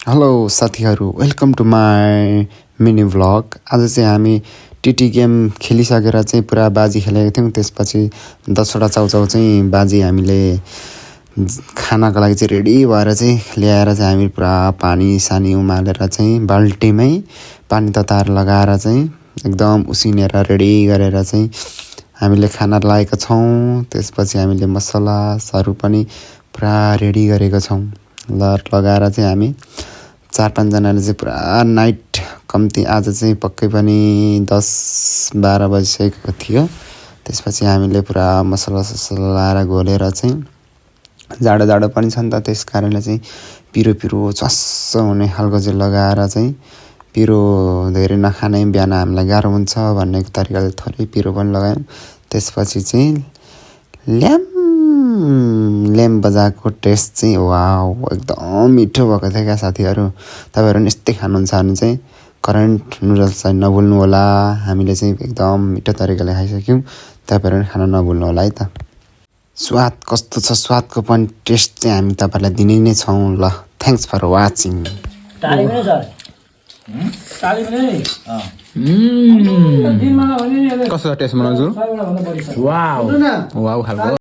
Hello साथीहरू, welcome to my mini vlog. आज चाहिँ हामी टिटी गेम खेलिसकेर चाहिँ पुरा बाजी खेलेको थियौँ। त्यसपछि 10वटा चाउचाउ चाहिँ बाजी हामीले खानाको लागि चाहिँ रेडी भएर चाहिँ ल्याएर चाहिँ हामी पुरा पानी सानी उमालेर चाहिँ बाल्टीमै पानी तताएर लगाएर चाहिँ एकदम उसिनेर रेडी गरेर चाहिँ हामीले खाना लगाएका छौँ। त्यसपछि हामीले मसलाहरू पनि पुरा रेडी गरेका छौँ। लगाएर चाहिँ हामी 4-5 जनाले चाहिँ पुरा नाइट कम्ती आज चाहिँ पक्कै पनि 10-12 बजिसकेको थियो। त्यसपछि हामीले पुरा मसला लाएर घोलेर चाहिँ जाडो पनि छ नि त, त्यस कारणले चाहिँ पिरो चस्स हुने खालको चाहिँ लगाएर चाहिँ पिरो धेरै नखाने बिहान हामीलाई गाह्रो हुन्छ भन्ने तरिकाले थोरै पिरो पनि लगायौँ। त्यसपछि चाहिँ ल्याम्प बजाएको टेस्ट चाहिँ वाउ एकदम मिठो भएको थियो क्या साथीहरू। तपाईँहरू पनि यस्तै खानुहुन्छ भने चाहिँ करेन्ट नुडल्स चाहिँ नभुल्नु होला। हामीले चाहिँ एकदम मिठो तरिकाले खाइसक्यौँ, तपाईँहरू पनि खान नभुल्नु होला है त। स्वाद कस्तो छ, स्वादको पनि टेस्ट चाहिँ हामी तपाईँहरूलाई दिने नै छौँ। ल, थ्याङ्क्स फर वाचिङ। कस्तो टेस्ट बनाउँछु? वाउ वाउ खालको।